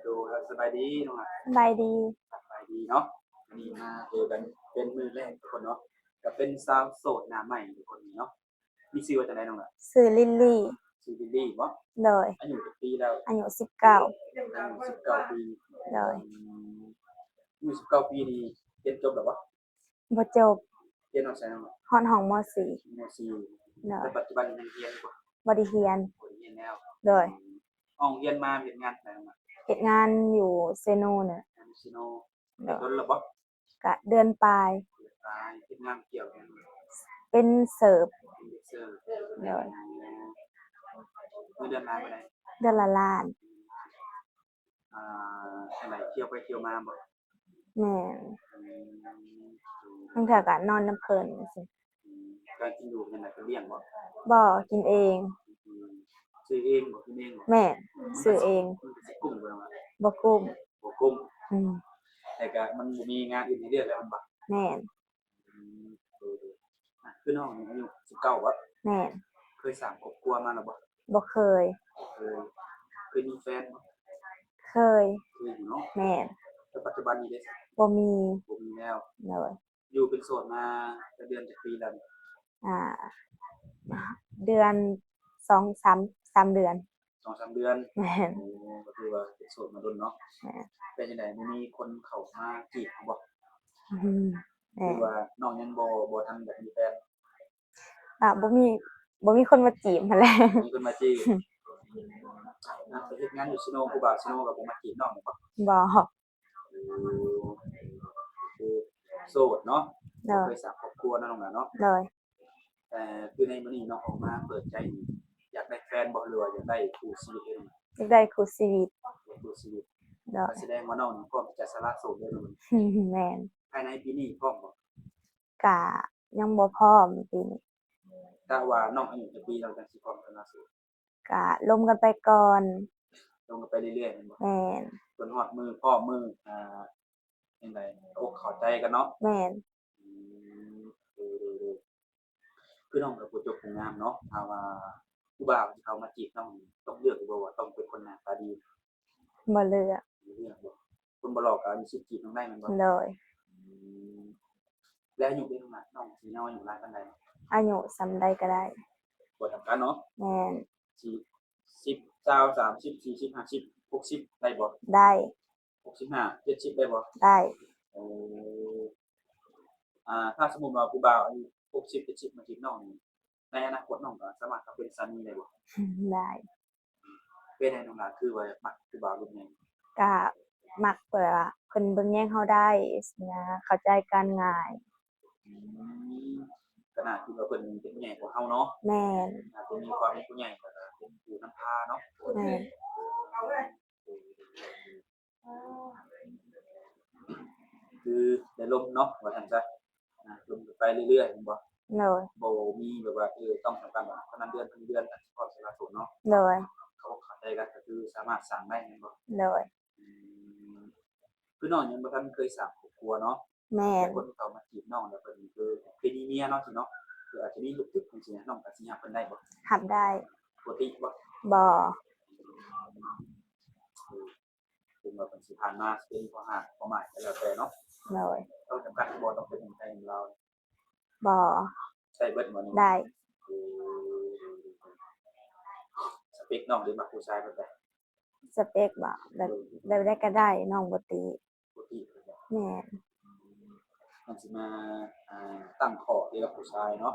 ໂດຍ ສະບາຍດີນ້ອງຫຼ້າ. ສະບາຍດີ. ສະບາຍດີເນາະ. ມື້ນີ້ມາເຈີກັນເປັນມື້ແລກທຸກຄົນເນາະ, ກໍເປັນສາວໂສດໜ້າໃໝ່ທຸກຄົນນີ້ເນາະ. ມີຊື່ວ່າຈັ່ງໃດນ້ອງຫຼ້າ? ຊື່ລິນລີ. ຊື່ລິນລີບໍ? ໂດຍ. ອາຍຸຈັກປີແລ້ວ? ອາຍຸສິບເກົ້າ. ອາຍຸສິບເກົ້າປີ. ໂດຍ. ອືມ ອາຍຸສິບເກົ້າປີນີ້ຮຽນຈົບແລ້ວບໍ? ບໍ່ຈົບ. ຮຽນຮອດໃສນ້ອງ? ຮອດຫ້ອງ ມໍສີ່. ມໍສີ່. ໂດຍ. ແຕ່ປັດຈຸບັນນີ້ຍັງຮຽນຢູ່ບໍ່? ບໍ່ໄດ້ຮຽນ. ບໍ່ໄດ້ຮຽນແລ້ວ. ໂດຍ. ອືມ ອອກຮຽນມາເຮັດງານໃສນ້ອງ? ເຮັດງານຢູ່ເຊໂນເນາະ. ຢູ່ເຊໂນ. ໂດຍ. ດົນແລ້ວບໍ່? ກະເດືອນປາຍ. ເດືອນປາຍ. ເຮັດງານກ່ຽວຫຍັງ? ເປັນເສີບ. ເປັນເສີບ. ໂດຍ. ເງິນເດືອນຫຼາຍປານໃດ? ເດືອນລະລ້ານ. ອ່າ ຈັ່ງໃດ ທ່ຽວໄປທ່ຽວມາບໍ່? ແມ່ນ. ອືມ ບາງເທື່ອກໍນອນນຳເພິ່ນຈັ່ງຊີ້. ອືມ ການກິນຢູ່ເປັນຈັ່ງໃດ ເພິ່ນລ້ຽງບໍ່? ບໍ່ ກິນເອງ. ອືມ ຊື້ເອງບໍ່? ກິນເອງບໍ່? ແມ່ນ ຊື້ເອງ. ມັນກໍຊິກຸ້ມບໍ່ນ້ອງ? ບໍ່ກຸ້ມ. ບໍ່ກຸ້ມ. ອືມ ແຕ່ກໍມັນບໍ່ມີງານອື່ນໃຫ້ເລືອກແລ້ວແມ່ນບໍ່? ແມ່ນ. ອືມ ໂດຍໆ. ອ່ະ ຄືນ້ອງນີ້ອາຍຸສິບເກົ້າບໍ່? ແມ່ນ. ເຄີຍສ້າງຄອບຄົວມາແລ້ວບໍ່? ບໍ່ເຄີຍ. ບໍ່ເຄີຍ. ເຄີຍມີແຟນບໍ່? ເຄີຍ. ເຄີຍຢູ່ເນາະ. ແມ່ນ. ແຕ່ປັດຈຸບັນນີ້ເດ? ບໍ່ມີ. ບໍ່ມີແລ້ວ. ໂດຍ. ຢູ່ເປັນໂສດມາໄດ້ເດືອນຈັກປີແລ້ວ? ອ່າ ເດືອນ ສອງສາມ ສາມເດືອນ. ສອງສາມເດືອນ. ແມ່ນ. ໂອ້ ກໍຖືວ່າເປັນໂສດມາດົນເນາະ. ແມ່ນ. ເປັນຈັ່ງໃດ ບໍ່ມີຄົນເຂົ້າມາຈີບເຮົາບໍ່? ອືມ ແມ່ນ. ຫຼືວ່ານ້ອງຍັງບໍ່ ບໍ່ທັນຢາກມີແຟນ? ອ່າ ບໍ່ມີ ບໍ່ມີຄົນມາຈີບຫັ້ນແຫຼະ. ບໍ່ມີຄົນມາຈີບ. ອ່າ ໄປເຮັດງານຢູ່ເຊໂນ ຜູ້ບ່າວເຊໂນກໍບໍ່ມາຈີບນ້ອງແມ່ນບໍ່? ບໍ່. ໂອ້ ກໍຄືໂສດເນາະ. ໂດຍ. ບໍ່ເຄີຍສ້າງຄອບຄົວເນາະນ້ອງຫຼ້າເນາະ. ໂດຍ. ແຕ່ຄືໃນມື້ນີ້ເນາະ ອອກມາເປີດໃຈນີ້ ຢາກໄດ້ແຟນບໍ່ ຫຼືວ່າຢາກໄດ້ຄູ່ຊີວິດເອງ? ຢາກໄດ້ຄູ່ຊີວິດ. ຢາກໄດ້ຄູ່ຊີວິດ. ໂດຍ. ກໍສະແດງວ່ານ້ອງນີ້ພ້ອມທີ່ຈະສະຫຼະໂສດເລີຍເນາະ. ແມ່ນ. ພາຍໃນປີນີ້ພ້ອມບໍ່? ກະຍັງບໍ່ພ້ອມປີນີ້. ກະວ່ານ້ອງອາຍຸຈັກປີນ້ອງຈັ່ງຊິພ້ອມສະຫຼະໂສດ? ກະລົມກັນໄປກ່ອນ. ລົມກັນໄປເລື້ອຍໆແມ່ນບໍ່? ແມ່ນ. ຈົນຮອດມື້ພ້ອມມື້ ອ່າ ຈັ່ງໃດ ເຂົ້າອົກເຂົ້າໃຈກັນເນາະ. ແມ່ນ. ອືມ ໂດຍໆ ຄືນ້ອງກໍບໍ່ຈົບໂຮງງານເນາະ ຖ້າວ່າຜູ້ບ່າວທີ່ເຂົ້າມາຈີບນ້ອງນີ້ ຕ້ອງເລືອກຢູ່ບໍ່ວ່າຕ້ອງເປັນຄົນໜ້າຕາດີ? ບໍ່ເລືອກ. ບໍ່ເລືອກບໍ່? ຄົນບໍ່ຫຼໍ່ກໍມີສິດຈີບນ້ອງໄດ້ແມ່ນບໍ່? ໂດຍ. ອືມ ແລະອາຍຸເດນ້ອງ? ນ້ອງຊິເອົາອາຍຸຫຼາຍປານໃດ? ອາຍຸສ່ຳໃດກໍໄດ້ ບໍ່ຈຳກັດເນາະ. ແມ່ນ. ສິບ ຊາວ ສາມສິບ ສີ່ສິບ ຫ້າສິບ ຫົກສິບ ໄດ້ບໍ່? ໄດ້. ຫົກສິບຫ້າ ເຈັດສິບ ໄດ້ບໍ່? ໄດ້. ໂອ້ ອ່າ ຖ້າສົມມຸດວ່າຜູ້ບ່າວອາຍຸຫົກສິບ ເຈັດສິບ ມາຈີບນ້ອງນີ້ ໃນອະນາຄົດນ້ອງກໍສາມາດເຂົ້າເປັນສາມີໄດ້ບໍ່? ໄດ້. ເປັນຫຍັງນ້ອງຫຼ້າຄືວ່າຢາກມັກຜູ້ບ່າວລຸ້ນໃຫຍ່? ກະມັກແບບວ່າເພິ່ນເບິ່ງແຍງເຮົາໄດ້ຊີ້ນະ ເຂົ້າໃຈກັນງ່າຍ. ອືມ ກໍໜ້າຄິດວ່າເພິ່ນເປັນຜູ້ໃຫຍ່ກວ່າເຮົາເນາະ. ແມ່ນ. ໜ້າຈະມີຄວາມເປັນຜູ້ໃຫຍ່ ແລ້ວກໍເປັນຜູ້ນຳພາເນາະ. ແມ່ນ. ຄືໄດ້ລົມເນາະ ວ່າຊັ້ນຊະ ອ່າ ລົມກັນໄປເລື້ອຍໆແມ່ນບໍ່? ໂດຍ. ບໍ່ມີແບບວ່າ ເອີ ຕ້ອງສຳຄັນວ່າເທົ່ານັ້ນເດືອນ ເທົ່ານີ້ເດືອນ ອັນສະເພາະສະຫຼະໂສດເນາະ. ໂດຍ. ເຂົ້າອົກເຂົ້າໃຈກັນກໍຄືສາມາດສ້າງໄດ້ແມ່ນບໍ່? ໂດຍ. ອືມ ຄືນ້ອງຍັງບໍ່ທັນເຄີຍສ້າງຄອບຄົວເນາະ. ແມ່ນ. ແຕ່ຄົນທີ່ເຂົ້າມາຈີບນ້ອງແລ້ວເພິ່ນຄືເຄີຍມີເມຍເນາະ ຊິເນາະ ຄືອາດຈະມີລູກຕິດຈັ່ງຊີ້ ນ້ອງກໍຊິຮັບເພິ່ນໄດ້ບໍ່? ຮັບໄດ້. ປົກກະຕິບໍ່? ບໍ່. ເອີ ເຖິງວ່າເພິ່ນຊິຜ່ານມາຊິເປັນເພາະຮັກເພາະໝ້າຍກໍແລ້ວແຕ່ເນາະ. ໂດຍ. ຕ້ອງຈຳກັດບໍ່ ຕ້ອງເປັນຄົນໄທ ຄົນລາວ? ບໍ່. ໄດ້ເບິດບໍ່ນີ້? ໄດ້. ໂອ້ ສະເປັກນ້ອງນີ້ມັກຜູ້ຊາຍແບບໃດ? ສະເປັກບໍ່? ແບບ ແບບໃດກໍໄດ້ ນ້ອງບໍ່ຕິ. ບໍ່ຕິ. ແມ່ນ. ມັນຊິມາ ອ່າ ຕັ້ງຂໍ້ກ່ຽວກັບຜູ້ຊາຍເນາະ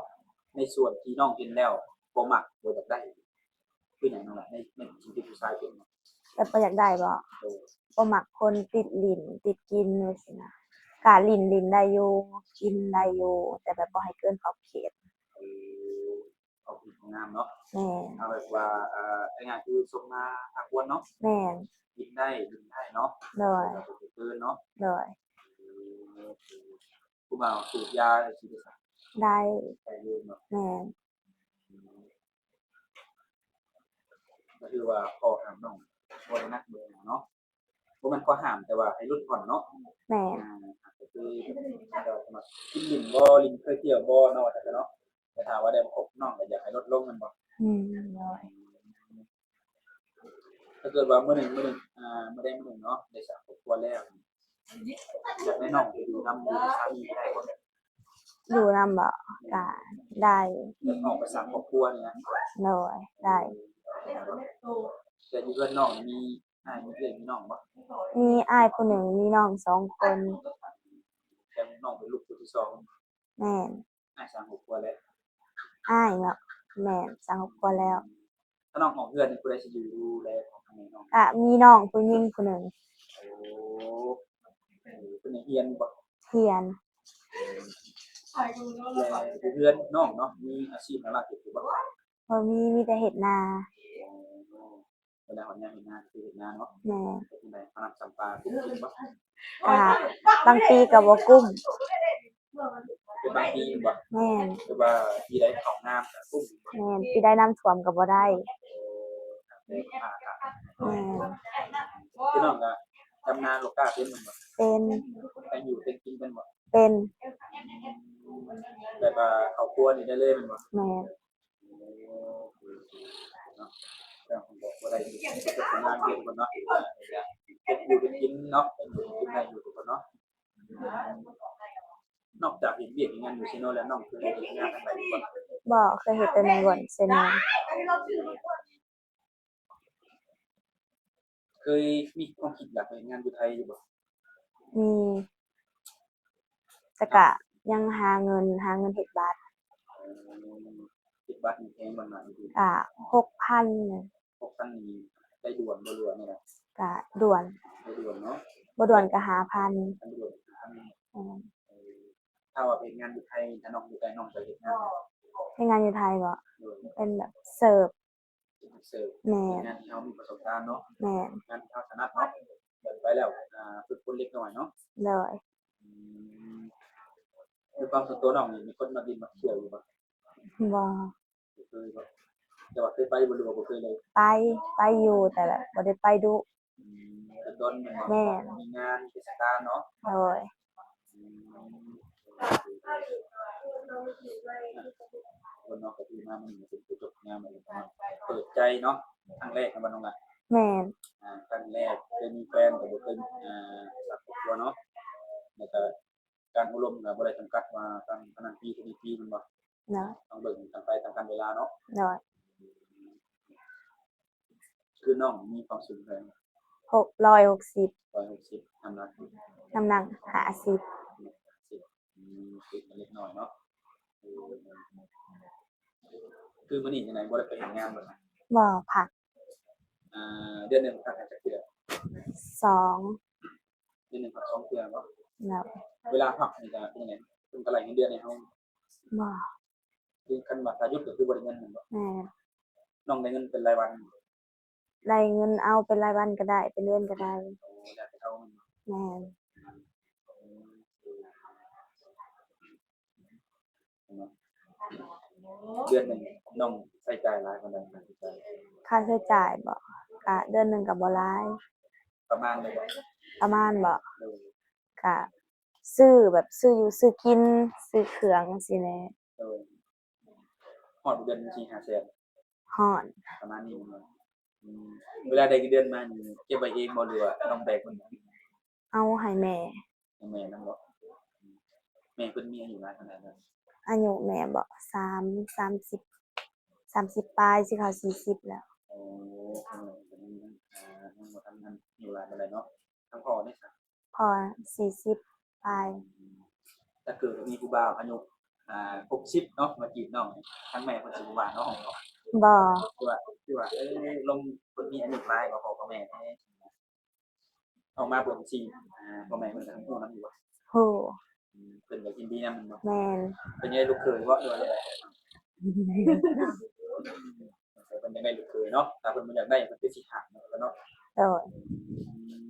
ໃນສ່ວນທີ່ນ້ອງເຫັນແລ້ວບໍ່ມັກ ບໍ່ຢາກໄດ້ ຄືຫຍັງນ້ອງຫຼ້າ ໃນ ໃນສິ່ງທີ່ຜູ້ຊາຍເປັນ? ແບບບໍ່ຢາກໄດ້ບໍ່? ເອີ ບໍ່ມັກຄົນຕິດຫຼິ້ນຕິດກິນຈັ່ງຊີ້ນະ. ກະຫຼິ້ນ ຫຼິ້ນໄດ້ຢູ່ ກິນໄດ້ຢູ່ ແຕ່ແບບບໍ່ໃຫ້ເກີນຂອບເຂດ. ເອີ ເອົາຜູ້ງາມເນາະ. ແມ່ນ. ເອົາແບບວ່າ ເອີ ງ່າຍໆຄືສົມມາພາຄວນເນາະ. ແມ່ນ. ກິນໄດ້ ກິນໄດ້ເນາະ. ໂດຍ. ແຕ່ບໍ່ໃຫ້ເກີນເນາະ. ໂດຍ. ເອີ ຜູ້ບ່າວສູບຢາຈັ່ງຊີ້ໄດ້ຊະ? ໄດ້. ໄດ້ຢູ່ເນາະ. ແມ່ນ. ກໍຖືວ່າຂໍ້ຫ້າມນ້ອງບໍ່ໄດ້ໜັກບໍ່ໄດ້ໜາເນາະ. ບໍ່ແມ່ນຂໍ້ຫ້າມ ແຕ່ວ່າໃຫ້ຫຼຸດຜ່ອນເນາະ. ແມ່ນ. ອ່າ ກໍຄື ກິນຫຼິ້ນບໍ່ ຫຼິ້ນເຄີຍທ່ຽວບໍ່ເນາະ ວ່າຊັ້ນເນາະ. ແຕ່ຖ້າວ່າໄດ້ມາຄົບນ້ອງກໍຢາກໃຫ້ຫຼຸດລົງແມ່ນບໍ່? ອືມ ໂດຍ. ຖ້າເກີດວ່າມື້ໜຶ່ງ ມື້ໜຶ່ງ ອ່າ ບໍ່ໄດ້ມື້ໜຶ່ງເນາະ ໄດ້ສ້າງຄອບຄົວແລ້ວ ຢາກໃຫ້ນ້ອງໄປຢູ່ນຳ ຢູ່ນຳສາມີໄດ້ບໍ່? ຢູ່ນຳບໍ່? ກະໄດ້. ຢາກອອກໄປສ້າງຄອບຄົວນີ້ນະ? ໂດຍ ໄດ້. ແຕ່ຢູ່ເຮືອນນ້ອງມີອ້າຍ ມີເອື້ອຍ ມີນ້ອງບໍ່? ມີອ້າຍຜູ້ໜຶ່ງ ມີນ້ອງສອງຄົນ. ແຕ່ນ້ອງເປັນລູກຄົນທີສອງ? ແມ່ນ. ອ້າຍສ້າງຄອບຄົວແລ້ວ? ອ້າຍເນາະ? ແມ່ນ ສ້າງຄອບຄົວແລ້ວ. ຖ້ານ້ອງອອກເຮືອນນີ້ ຜູ້ໃດຊິຢູ່ດູແລຂອງແມ່ນ້ອງ? ກະມີນ້ອງຜູ້ຍິງຜູ້ໜຶ່ງ. ໂອ້ ເອີ ເພິ່ນຍັງຮຽນຢູ່ບໍ່? ຮຽນ. ແລ້ວຢູ່ເຮືອນນ້ອງເນາະ ມີອາຊີບຫາລັກເຮັດຢູ່ບໍ່? ບໍ່ມີ ມີແຕ່ເຮັດນາ. ອໍ ເວລາຮອດຍາມເຮັດນາກໍຄືເຮັດນາເນາະ. ແມ່ນ. ເຮັດຈັ່ງໃດ ເອົານ້ຳຊຳປາກຸ້ມກິນບໍ່? ກະບາງປີກໍບໍ່ກຸ້ມ. ເປັນບາງປີແມ່ນບໍ່? ແມ່ນ. ຄືວ່າປີໃດເຂົ້າງາມກໍກຸ້ມ. ແມ່ນ. ປີໃດນ້ຳຖ້ວມກໍບໍ່ໄດ້. ໂອ້ ແມ່ນ. ຄືນ້ອງກໍດຳນາລົກກ້າເປັນແມ່ນບໍ່? ເປັນ. ແຕ່ງຢູ່ແຕ່ງກິນເປັນບໍ່? ເປັນ. ແບບວ່າເຂົ້າຄົວນີ້ໄດ້ເລີຍແມ່ນບໍ່? ແມ່ນ. ເນາະ ເລື່ອງຂອງບໍ່ໄດ້ເຮັດງານຢູ່ເນາະ ເຮັດຢູ່ເຮັດກິນເນາະ ເຮັດຢູ່ເຮັດກິນໄດ້ຢູ່ເນາະ. ນອກຈາກເຮັດວຽກເຮັດງານຢູ່ເຊໂນແລ້ວ ນ້ອງເຄີຍເຮັດງານທາງໃດຢູ່ບໍ່? ບໍ່ ເຄີຍເຮັດແຕ່ໃນບ່ອນເຊໂນ. ເຄີຍມີຄວາມຄິດຢາກໄປເຮັດງານຢູ່ໄທຢູ່ບໍ່? ມີ ແຕ່ກະຍັງຫາເງິນ ຫາເງິນເຮັດບັດ. ເອີ ເຮັດບັດນີ້ແພງບໍ່? ກະຫົກພັນ. ຫົກພັນນີ້ໄດ້ດ່ວນບໍ່ ຫຼືວ່າແນວໃດ? ກະດ່ວນ. ໄດ້ດ່ວນເນາະ. ບໍ່ດ່ວນກະຫ້າພັນ. ຄັນບໍ່ດ່ວນກະຫ້າພັນ. ແມ່ນ. ເອີ ຖ້າວ່າເຮັດງານຢູ່ໄທ ຖ້ານ້ອງຢູ່ໄທ ນ້ອງຈະເຮັດງານ ເຮັດງານຢູ່ໄທບໍ່? ໂດຍ. ເປັນແບບເສີບ. ເປັນເສີບ. ແມ່ນ. ເປັນງານທີ່ເຮົາມີປະສົບການເນາະ. ແມ່ນ. ງານທີ່ເຮົາຖະໜັດເນາະ. ແບບໄປແລ້ວ ອ່າ ຝຶກຝົນເລັກນ້ອຍເນາະ. ໂດຍ. ອືມ ໂດຍຄວາມສ່ວນຕົວນ້ອງນີ້ ມີຄົນມາຫຼິ້ນມາທ່ຽວຢູ່ບໍ່? ບໍ່. ບໍ່ເຄີຍບໍ່? ແຕ່ວ່າເຄີຍໄປບໍ່ ຫຼືວ່າບໍ່ເຄີຍເລີຍ? ໄປ ໄປຢູ່ ແຕ່ແບບບໍ່ໄດ້ໄປດຸ. ອືມ ເປັນດອນແມ່ນບໍ່? ແມ່ນ. ມີງານເທດສະການເນາະ. ໂດຍ. ອືມ ຄົນເຮົາກໍຄືມາມື້ນີ້ເປັນຜູ້ຈົບງາມ ເປີດໃຈເນາະ ຄັ້ງແລກແມ່ນບໍ່ນ້ອງລະ? ແມ່ນ. ອ່າ ຄັ້ງແລກເຄີຍມີແຟນກໍບໍ່ເຄີຍ ອ່າ ສ້າງຄອບຄົວເນາະ ແລ້ວກໍ ການໂອ້ລົມກໍບໍ່ໄດ້ຈຳກັດວ່າຕັ້ງເທົ່ານັ້ນປີເທົ່ານີ້ປີແມ່ນບໍ່? ໂດຍ. ຕ້ອງເບິ່ງກັນໄປຕາມການເວລາເນາະ. ໂດຍ. ຄືນ້ອງມີຄວາມສູງເທົ່າໃດ? ຫົກ ຮ້ອຍຫົກສິບ. ຮ້ອຍຫົກສິບ. ນ້ຳໜັກ? ນ້ຳໜັກຫ້າສິບ. ອືມ ຕິດມາເລັກນ້ອຍເນາະ. ຄືມື້ນີ້ຈັ່ງໃດ ບໍ່ໄດ້ໄປເຮັດງານບໍ່? ບໍ່ ພັກ. ອ່າ ເດືອນໜຶ່ງພັກຈັກເທື່ອ? ສອງ. ເດືອນໜຶ່ງພັກສອງເທື່ອບໍ່? ໂດຍ. ເວລາພັກນີ້ກະເປັນຈັ່ງໃດ ເພິ່ນກະໄລ່ເງິນເດືອນໃຫ້ເຮົາ? ບໍ່. ຄືຄັນວ່າຖ້າຢຸດກະຄືບໍ່ໄດ້ເງິນແມ່ນບໍ່? ແມ່ນ. ນ້ອງໄດ້ເງິນເປັນລາຍວັນ? ໄດ້ເງິນເອົາເປັນລາຍວັນກະໄດ້ ເປັນເດືອນກະໄດ້. ໂອ້ ແລ້ວແຕ່ເຮົາແມ່ນບໍ່? ແມ່ນ. ເດືອນໜຶ່ງນ້ອງໃຊ້ຈ່າຍຫຼາຍປານໃດ? ຄ່າໃຊ້ຈ່າຍ ຄ່າໃຊ້ຈ່າຍບໍ? ກະເດືອນໜຶ່ງກະບໍ່ຫຼາຍ. ປະມານເລີຍບໍ? ປະມານບໍ? ໂດຍ. ກະຊື້ແບບຊື້ຢູ່ຊື້ກິນ ຊື້ເຄື່ອງຈັ່ງຊີ້ແຫຼະ. ໂດຍ. ຮອດບໍ່ເດືອນໜຶ່ງສີ່ຫ້າແສນ? ຮອດ. ປະມານນີ້ແມ່ນບໍ່? ອືມ ເວລາໄດ້ເງິນເດືອນມານີ້ເກັບໄວ້ເອງບໍ່ ຫຼືວ່າຕ້ອງແບ່ງເພິ່ນ? ເອົາໃຫ້ແມ່. ໃຫ້ແມ່ນຳບໍ? ແມ່ເພິ່ນມີອາຍຸຫຼາຍປານໃດແລ້ວ? ອາຍຸແມ່ບໍ? ສາມ ສາມສິບ ສາມສິບປາຍ ຊິເຂົ້າສີ່ສິບແລ້ວ. ໂອ້ ຍັງບໍ່ທັນອາຍຸຫຼາຍປານໃດເນາະ. ທາງພໍ່ເດຊະ? ພໍສີ່ສິບປາຍ. ຖ້າເກີດວ່າມີຜູ້ບ່າວອາຍຸ ອ່າ ຫົກສິບເນາະ ມາຈີບນ້ອງ ທາງແມ່ເພິ່ນຊິບໍ່ວ່າເນາະ? ບໍ່. ຄືວ່າ ຄືວ່າ ເອີ ລົມເພິ່ນມີອາຍຸຫຼາຍກວ່າພໍ່ກວ່າແມ່ແດ່. ອອກມາບໍ່ຊີ້ ອ່າ ພໍ່ແມ່ເພິ່ນກໍຮູ້ນຳຢູ່ບໍ່? ຮູ້. ອືມ ເພິ່ນກໍຍິນດີນຳແມ່ນບໍ່? ແມ່ນ. ເພິ່ນຢາກໄດ້ລູກເຂີຍບໍ່ ຫຼືວ່າຈັ່ງໃດ? ເພິ່ນຢາກໄດ້ລູກເຂີຍເນາະ ຖ້າເພິ່ນບໍ່ຢາກໄດ້ເພິ່ນຄືຊິຫ້າມເນາະ. ໂດຍ. ອືມ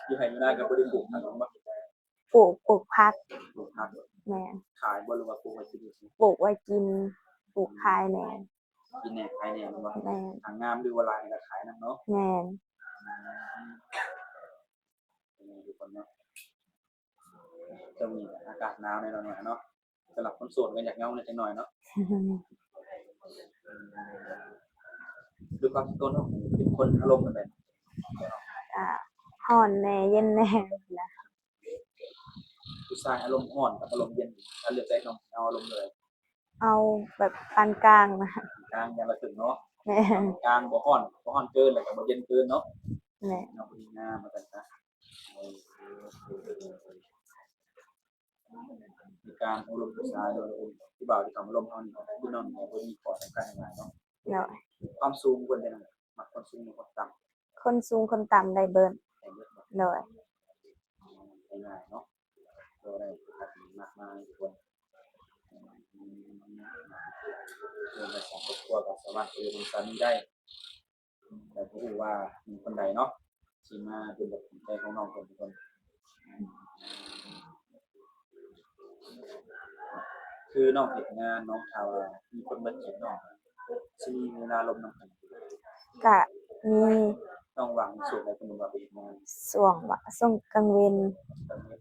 ຢູ່ໄຮ່ຢູ່ນາກໍບໍ່ໄດ້ປູກຫຍັງບໍ່? ປູກ ປູກຜັກ. ປູກຜັກ. ແມ່ນ. ຂາຍບໍ່ ຫຼືວ່າປູກໄວ້ກິນ? ປູກໄວ້ກິນ ປູກຂາຍແດ່. ກິນແດ່ ຂາຍແດ່ແມ່ນບໍ່? ແມ່ນ. ຫາງາມ ຫຼືວ່າຫຼາຍກໍຂາຍນຳເນາະ. ແມ່ນ. ອືມ ເປັນຫຍັງທຸກຄົນເນາະ ຊ່ວງນີ້ອາກາດໜາວແນ່ນອນເນາະ. ສຳລັບຄົນໂສດກໍຢາກເຫງົາແດ່ຈັກໜ້ອຍເນາະ. ຄືຄວາມສ່ວນຕົວເນາະ ເປັນຄົນອາລົມແບບໃດ? ຮ້ອນແດ່ ເຢັນແດ່ນະ. ຜູ້ຊາຍອາລົມຮ້ອນກັບອາລົມເຢັນ ທ່ານເລືອກໃສ່ ນ້ອງເອົາອາລົມເທົ່າໃດ? ເອົາແບບປານກາງນະ. ປານກາງ ຢ່າລະເຖິງເນາະ. ແມ່ນ. ປານກາງ ບໍ່ຮ້ອນ ບໍ່ຮ້ອນເກີນ ແລ້ວກໍບໍ່ເຢັນເກີນເນາະ. ແມ່ນ. ເອົາພໍດີງາມວ່າຊັ້ນຊະ. ໃນການໂອ້ລົມຜູ້ຊາຍ ຫຼືວ່າຜູ້ບ່າວທີ່ເຂົ້າມາລົມເຮົານີ້ ພີ່ນ້ອງກໍບໍ່ມີຂໍ້ຈຳກັດຫຍັງຫຼາຍເນາະ. ໂດຍ. ຄວາມສູງເພິ່ນເປັນຈັ່ງໃດ? ມັກຄົນສູງ ຫຼື ຄົນຕ່ຳ? ຄົນສູງຄົນຕ່ຳໄດ້ເບິດ. ໄດ້ເບິດເນາະ. ໂດຍ. ງ່າຍໆເນາະ. ໂດຍ ໄດ້ໂອກາດມາກມາຍທຸກຄົນ ເລື່ອງການສ້າງຄອບຄົວກໍສາມາດເປັນສາມີໄດ້. ແຕ່ບໍ່ຮູ້ວ່າມີຄົນໃດເນາະ ທີ່ມາເປັນແບບໃຈຂອງນ້ອງເພິ່ນທຸກຄົນ. ຄືນ້ອງເຮັດງານເນາະ ຖ້າວ່າມີຄົນມາຈີບນ້ອງ ຊິມີເວລາລົມນຳກັນ? ກະມີ. ນ້ອງວ່າງຊ່ວງໃດ ສົມມຸດວ່າໄປເຮັດງານ? ຊ່ວງວ່າ ຊ່ວງກາງເວັນ. ກາງເວັນ.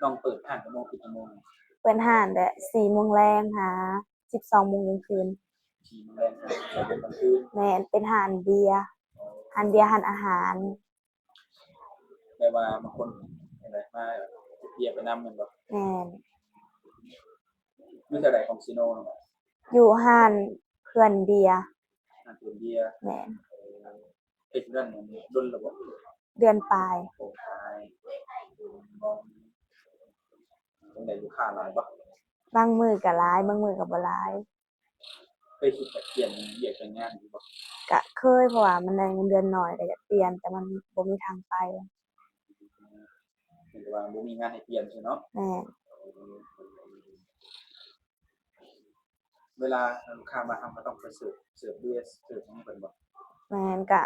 ນ້ອງເປີດຮ້ານຈັກໂມງ ປິດຈັກໂມງ? ເປີດຮ້ານແຕ່ສີ່ໂມງແລງຫາສິບສອງໂມງກາງຄືນ. ສີ່ໂມງແລງຫາສິບສອງໂມງກາງຄືນ. ແມ່ນ. ເປັນຮ້ານເບຍ. ອໍ. ຮ້ານເບຍ ຮ້ານອາຫານ. ແບບວ່າບາງຄົນມາເຮັດເບຍໄປນຳແມ່ນບໍ່? ແມ່ນ. ຢູ່ແຖວໃດຂອງຊີໂນ? ຢູ່ຮ້ານເພື່ອນເບຍ. ຮ້ານເພື່ອນເບຍ. ແມ່ນ. ເຮັດຢູ່ນັ້ນດົນແລ້ວບໍ່? ເດືອນປາຍ. ໂອ້ ປາຍ. ຈັ່ງໃດ ລູກຄ້າຫຼາຍບໍ່? ບາງມື້ກໍຫຼາຍ ບາງມື້ກໍບໍ່ຫຼາຍ. ເຄີຍຄິດຈະປ່ຽນວຽກ ປ່ຽນງານຢູ່ບໍ່? ກະເຄີຍ ເພາະວ່າມັນໄດ້ເງິນເດືອນໜ້ອຍ ກໍຢາກປ່ຽນ ແຕ່ມັນບໍ່ມີທາງໄປ. ເພາະວ່າບໍ່ມີງານໃຫ້ປ່ຽນຊັ້ນເນາະ. ແມ່ນ. ເວລາລູກຄ້າມາ ເຮົາກໍຕ້ອງໄປເສີບ ເສີບເບຍ ເສີບຫຍັງໃຫ້ເພິ່ນບໍ່? ແມ່ນ. ກະ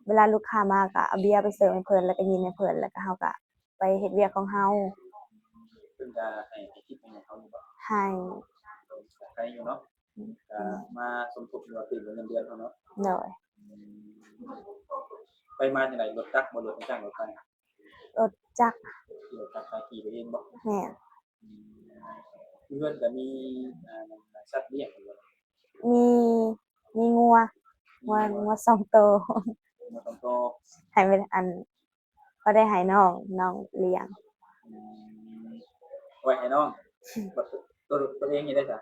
ເວລາລູກຄ້າມາ ກະເອົາເບຍໄປເສີບໃຫ້ເພິ່ນ ແລ້ວກໍຍິນໃຫ້ເພິ່ນ ແລ້ວກໍເຮົາກະ ໄປເຮັດວຽກຂອງເຮົາ. ເພິ່ນກະໃຫ້ ໃຫ້ທິບໃຫ້ເຮົາຢູ່ບໍ່? ໃຫ້. ໃຫ້ຢູ່ເນາະ. ອືມ. ກະມາສົມທົບ ຫຼືວ່າຕື່ມເງິນເດືອນເຮົາເນາະ. ໂດຍ. ອືມ. ໄປມາຈັ່ງໃດ? ລົດຈັກບໍ່ ຫຼືວ່າຈ້າງລົດໄປ? ລົດຈັກ. ຂີ່ລົດຈັກໄປ ຂີ່ໄປເອງບໍ່? ແມ່ນ. ອືມ. ຢູ່ເຮືອນກະມີ ອ່າ ສັດລ້ຽງຢູ່ບໍ່? ມີ ມີງົວ ງົວ ມີງົວ ງົວສອງໂຕ. ງົວສອງໂຕ. ໃຫ້ມັນ ອັນ ພໍໄດ້ໃຫ້ນ້ອງ ນ້ອງລ້ຽງ. ອືມ. ໄວ້ໃຫ້ນ້ອງ. ບັດໂຕ ໂຕເອງເຮັດໄດ້ຊະ?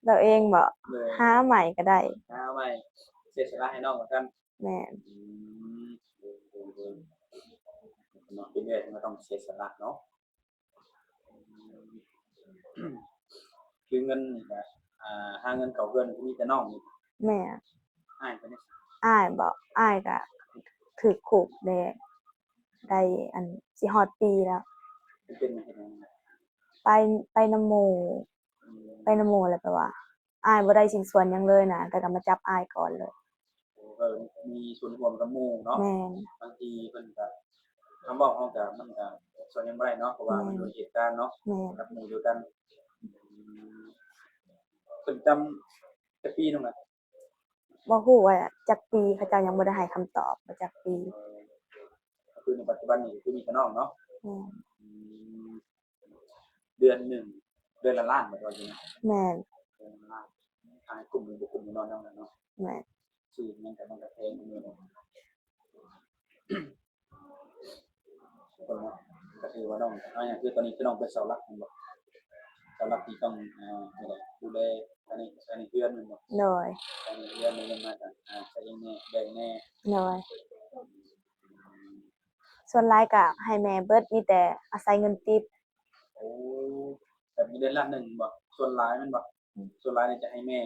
ໂຕເອງບໍ? ໂດຍ. ຫາໃໝ່ກໍໄດ້. ຫາໃໝ່ ເສຍສະຫຼະໃຫ້ນ້ອງວ່າຊັ້ນ. ແມ່ນ. ອືມ. ໂດຍ ໂດຍ ໂດຍ. ເປັນເອື້ອຍກໍຕ້ອງເສຍສະຫຼະເນາະ. ຄືເງິນນີ້ກະ ອ່າ ຫາເງິນເຂົ້າເຮືອນນີ້ ມີແຕ່ນ້ອງນີ້. ແມ່ນ. ອ້າຍເພິ່ນເດ? ອ້າຍບໍ? ອ້າຍກະຖືກຄຸກແດ່ ໄດ້ ອັນ ຊິຮອດປີແລ້ວ. ເປັນ ເປັນຫຍັງ? ໄປ ໄປນຳໝູ່. ອືມ. ໄປນຳໝູ່ແລ້ວແບບວ່າ ອ້າຍບໍ່ໄດ້ຊິ້ນສ່ວນຫຍັງເລີຍນະ ແຕ່ກໍມາຈັບອ້າຍກ່ອນເລີຍ. ໂອ້ ກໍມີສ່ວນຮ່ວມກັບໝູ່ເນາະ. ແມ່ນ. ບາງທີເພິ່ນກໍ ຄຳເວົ້າເຮົາກໍ ມັນກໍຊ່ວຍຫຍັງບໍ່ໄດ້ເນາະ ເພາະວ່າມັນ ແມ່ນ ຢູ່ໃນເຫດການເນາະ. ແມ່ນ. ກັບໝູ່ດຽວກັນ. ອືມ. ເພິ່ນຈຳຈັກປີນ້ອງລະ? ບໍ່ຮູ້ວ່າຈັກປີ ເຂົາເຈົ້າຍັງບໍ່ໄດ້ໃຫ້ຄຳຕອບວ່າຈັກປີ. ເອີ ກໍຄືໃນປັດຈຸບັນນີ້ຄືມີແຕ່ນ້ອງເນາະ. ແມ່ນ. ອືມ. ເດືອນໜຶ່ງ ເດືອນລະລ້ານບໍ່ ວ່າຢູ່ນະ? ແມ່ນ. ເດືອນລະລ້ານ. ຫາກຸ້ມຫຼືບໍ່ກຸ້ມແນ່ນອນເນາະ. ແມ່ນ. ຊື້ຫຍັງກໍມັນກໍແພງຢູ່ເນາະ. ຄົນເນາະ ກໍຖືວ່ານ້ອງ ອາ ຫຍັງ ຄືຕອນນີ້ຄືນ້ອງເປັນເສົາຫຼັກແມ່ນບໍ່? ເສົາຫຼັກທີ່ຕ້ອງ ອ່າ ນີ້ແຫຼະ ດູແລ ອັນນີ້ ອັນນີ້ເຮືອນແມ່ນບໍ່? ໂດຍ. ອັນນີ້ເຮືອນ ມີເງິນມາກໍ ອ່າ ໃຊ້ເອງແດ່ ແບ່ງແດ່. ໂດຍ. ສ່ວນຫຼາຍກໍໃຫ້ແມ່ເບິດ ມີແຕ່ອາໄສເງິນຕິບ. ໂອ້ ແບບເດືອນລະໜຶ່ງບໍ່? ສ່ວນຫຼາຍແມ່ນບໍ່? ອືມ. ສ່ວນຫຼາຍນີ້ຈະໃຫ້ແມ່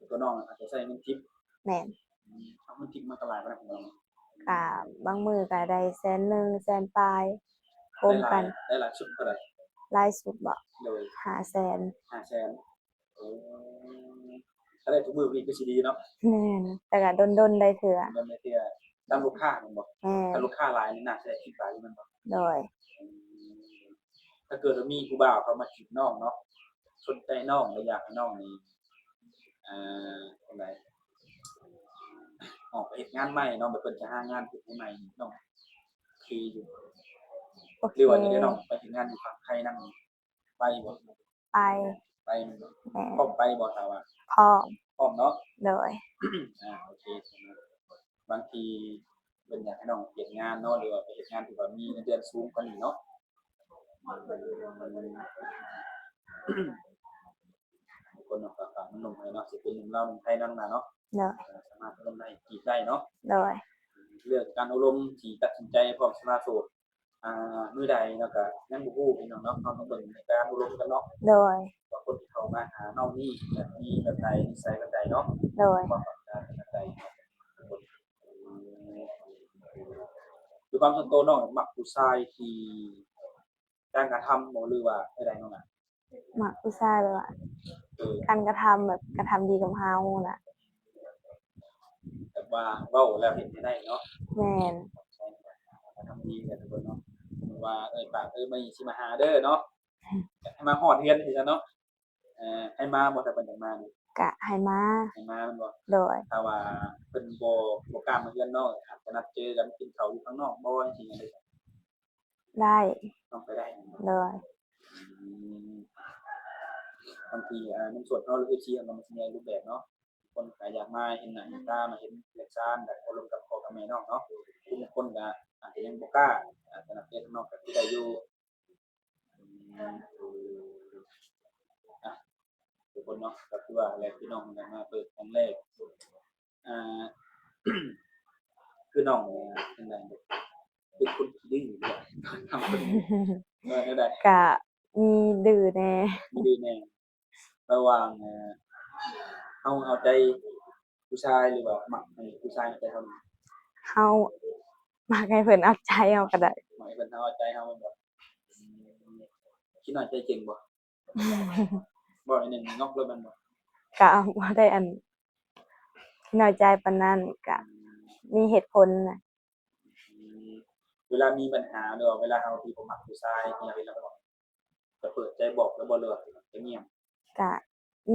ຕົວນ້ອງອາດຈະໃຊ້ເງິນທິບ. ແມ່ນ. ອືມ. ເອົາເງິນທິບມາກໍຫຼາຍປານໃດ? ກໍບາງມື້ກໍໄດ້ແສນໜຶ່ງ ແສນປາຍ ໂຮມກັນ. ໄດ້ຫຼາຍ ໄດ້ຫຼາຍສຸດເທົ່າໃດ? ຫຼາຍສຸດບໍ່? ໂດຍ. ຫ້າແສນ. ຫ້າແສນ. ໂອ້ ຖ້າໄດ້ທຸກມື້ນີ້ຄືຊິດີເນາະ. ແມ່ນ. ແຕ່ກໍດົນໆໄດ້ເທື່ອ. ດົນໄດ້ເທື່ອ. ຕາມລູກຄ້າແມ່ນບໍ່? ແມ່ນ. ຖ້າລູກຄ້າຫຼາຍນີ້ໜ້າຊິໄດ້ຄິດຫຼາຍຢູ່ແມ່ນບໍ່? ໂດຍ. ອືມ. ຖ້າເກີດວ່າມີຜູ້ບ່າວເຂົ້າມາຈີບນ້ອງເນາະ ສົນໃຈນ້ອງ ແລະ ຢາກໃຫ້ນ້ອງນີ້ ອ່າ ຈັ່ງໃດ ອອກໄປເຮັດງານໃໝ່ເນາະ ແບບເພິ່ນຈະຫາງານເຮັດໃຫ້ໃໝ່ ນ້ອງໂອເຄຢູ່? ໂອເຄ. ຫຼືວ່າຈະໄດ້ນ້ອງໄປເຮັດງານຢູ່ຝັ່ງໄທນຳ ໄປບໍ່? ໄປ. ໄປແມ່ນບໍ່? ແມ່ນ. ພ້ອມໄປບໍ່ ຖ້າວ່າ? ພ້ອມ. ພ້ອມເນາະ? ໂດຍ. ອ່າ ໂອເຄ. ບາງທີເພິ່ນຢາກໃຫ້ ນ້ອງເຮັດງານເນາະ ຫຼືວ່າໄປເຮັດງານທີ່ວ່າມີເງິນເດືອນສູງກວ່ານີ້ເນາະ. ບາງຄົນເນາະ ກໍຝາກໜຸ່ມໆ ໃຫ້ເນາະ ຊິເປັນໜຸ່ມລາວໜຸ່ມໄທນຳໜ້າເນາະ. ໂດຍ ສາມາດລົມໄດ້ ຈີບໄດ້ເນາະ. ໂດຍ ເລື່ອງການໂອ້ລົມທີ່ຕັດສິນໃຈພ້ອມສະຫຼະໂສດ ອ່າ ມື້ໃດເນາະ ກໍຍັງບໍ່ຮູ້ພີ່ນ້ອງເນາະ. ເຮົາຕ້ອງເບິ່ງໃນການໂອ້ລົມກັນເນາະ. ໂດຍ ວ່າຄົນທີ່ເຂົ້າມາຫາເຮົານີ້ ແບບມີແບບໃດ ນິໄສແບບໃດເນາະ. ໂດຍ ຄວາມຕ້ອງການແບບໃດ. ໂດຍຄວາມສ່ວນຕົວນ້ອງມັກຜູ້ຊາຍທີ່ ການກະທຳບໍ່ ຫຼືວ່າແນວໃດນ້ອງນະ? ມັກຜູ້ຊາຍແບບວ່າ ເອີ ການກະທຳແບບກະທຳດີກັບເຮົານະ. ແບບວ່າເວົ້າແລ້ວເຮັດໃຫ້ໄດ້ເນາະ. ແມ່ນ ກະທຳດີກັນທຸກຄົນເນາະ. ວ່າ ເອີຍ ປາກ ເອີຍ ມື້ນີ້ຊິມາຫາເດີເນາະ ໃຫ້ມາຮອດເຮືອນຊີ້ຊະເນາະ. ເອີ ໃຫ້ມາບໍ່ ຖ້າເພິ່ນຢາກມານີ້? ກະໃຫ້ມາ ໃຫ້ມາແມ່ນບໍ່? ໂດຍ ຖ້າວ່າເພິ່ນບໍ່ ບໍ່ກ້າມາເຮືອນນ້ອງ ອາດຈະນັດເຈີກັນກິນເຂົ້າຢູ່ຂ້າງນອກບໍ່ ຈັ່ງຊີ້ ໄດ້ ນ້ອງໄປໄດ້ແມ່ນບໍ່? ໂດຍ ອືມ ບາງທີ ອ່າ ໜຸ່ມໂສດເຮົາ ຫຼື ເອັຟຊີ ເຮົາກໍມັນຊິມີຫຼາຍຮູບແບບເນາະ. ຄົນກໍຢາກມາເຫັນໜ້າເຫັນຕາ ມາເຫັນເຮືອນຊານ ແລະ ໂອ້ລົມກັບພໍ່ກັບແມ່ນ້ອງເນາະ. ຜູ້ບາງຄົນກໍອາດຈະຍັງບໍ່ກ້າ ອາດຈະນັດເຈີຂ້າງນອກກໍຄືໄດ້ຢູ່. ອືມ ອ່ະ ທຸກຄົນເນາະ ກໍຄືວ່າແຫຼະ ພີ່ນ້ອງໄດ້ມາເປີດຄັ້ງແລກ. ອ່າ ຄືນ້ອງເປັນຈັ່ງໃດ ເປັນຄົນຂີ້ດື້ບໍ່? ເອີ ແນວໃດ? ກະມີດື້ແດ່ ມີດື້ແດ່. ລະຫວ່າງ ເອີ ເຮົາເອົາໃຈຜູ້ຊາຍ ຫຼືວ່າມັກໃຫ້ຜູ້ຊາຍເອົາໃຈເຮົາ? ເຮົາມັກໃຫ້ເພິ່ນເອົາໃຈເຮົາກໍໄດ້. ມັກໃຫ້ເພິ່ນເອົາໃຈເຮົາແມ່ນບໍ່? ອືມ ຂີ້ນ້ອຍໃຈເກັ່ງບໍ່? ເວົ້າໜ້ອຍໜຶ່ງງອກໂລດແມ່ນບໍ່? ກະບໍ່ໄດ້ອັນ ຂີ້ນ້ອຍໃຈປານນັ້ນ ກະ ອືມ ມີເຫດຜົນນະ. ອືມ ເວລາມີບັນຫາ ຫຼືວ່າເວລາເຮົາທີ່ບໍ່ມັກຜູ້ຊາຍ ອີ່ຫຍັງນີ້ ລະຈະເປີດໃຈບອກລະບໍ່ ຫຼືວ່າຈະງຽບ? ກະ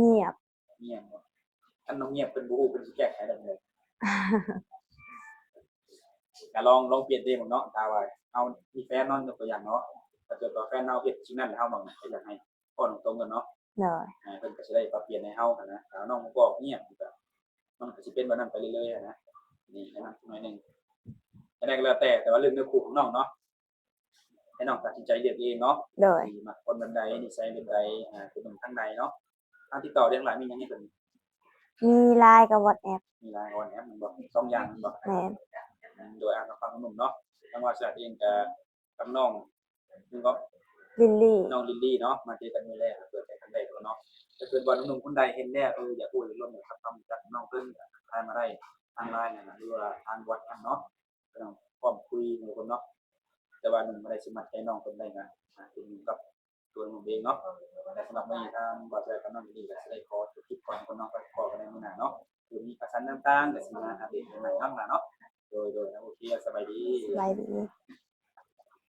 ງຽບ. ງຽບບໍ່? ຄັນນ້ອງງຽບ ເພິ່ນບໍ່ຮູ້ເພິ່ນຊິແກ້ໄຂແບບໃດ? ກະລອງ ລອງປ່ຽນເດ້ເບິ່ງເນາະ. ຖ້າວ່າເຮົາມີແຟນເນາະ ຍົກຕົວຢ່າງເນາະ ຖ້າເກີດວ່າແຟນເຮົາເຮັດສິ່ງນັ້ນ ແລ້ວເຮົາມັກ ກໍຢາກໃຫ້ເວົ້າຕົງໆກັນເນາະ. ໂດຍ ອ່າ ເພິ່ນກໍຊິໄດ້ປັບປ່ຽນໃຫ້ເຮົາຫັ້ນນະ. ຖ້ານ້ອງບໍ່ບອກ ງຽບ ມັນກໍ ມັນກໍຊິເປັນແບບນັ້ນໄປເລື້ອຍໆຫັ້ນນະ. ນີ້ແນະນຳໜ້ອຍໜຶ່ງ ແຕ່ໃດກໍແລ້ວແຕ່ ແຕ່ວ່າເລື່ອງເນື້ອຄູ່ຂອງນ້ອງເນາະ ໃຫ້ນ້ອງຕັດສິນໃຈເລືອກເອງເນາະ. ໂດຍ ຊິມັກຄົນແບບໃດ ນິໄສແບບໃດ ອ່າ ເປັນໜຸ່ມທາງໃດເນາະ. ທາງຕິດຕໍ່ທາງໄລນ໌ມີຫຍັງໃຫ້ເພິ່ນ? ມີ ໄລນ໌ ກັບ ວັອດແອັບ. ມີ ໄລນ໌ ກັບ ວັອດແອັບ ແມ່ນບໍ່? ສອງຢ່າງແມ່ນບໍ່? ແມ່ນ. ອືມ ໂດຍ ອ່າ ທາງຝັ່ງໜຸ່ມເນາະ ທາງວ່າສະອາດເອງກະ ກັບນ້ອງ ນ້ອງ ລິນລີ ນ້ອງລິນລີເນາະ ມາເຈີກັນມື້ແລກ ເປີດໃຈຄັ້ງແລກເນາະ. ຖ້າເກີດວ່າໜຸ່ມໆຄົນໃດເຫັນແລ້ວ ເອີ ຢາກຮູ້ຢາກລົມ ຢາກຮັບຄວາມຮູ້ຈັກນ້ອງເພິ່ນ ກະທັກທາຍມາໄດ້ທາງໄລນ໌ຫັ້ນນະ ຫຼືວ່າທາງ ວັອດແອັບ ເນາະ. ພີ່ນ້ອງພ້ອມຄຸຍທຸກຄົນເນາະ ແຕ່ວ່າໜຸ່ມບໍ່ໄດ້ຊິມັດໃຈນ້ອງເພິ່ນໄດ້ນະ ອ່າ ຂຶ້ນຢູ່ກັບຕົວໜຸ່ມເອງເນາະ. ແລະ ສຳລັບມື້ນີ້ທາງບ່າວແຊກັບນ້ອງລີລີກໍຊິໄດ້ຂໍຈົບຄລິບກ່ອນ ພີ່ນ້ອງ ໄປພໍ້ກັນໃນມື້ໜ້າເນາະ ເພື່ອມີຂ່າວສານຕ່າງໆ ກໍຊິມາອັບເດດໃໝ່ໆເນາະ. ໂດຍໆ ໂອເຄ ສະບາຍດີ ສະບາຍດີ.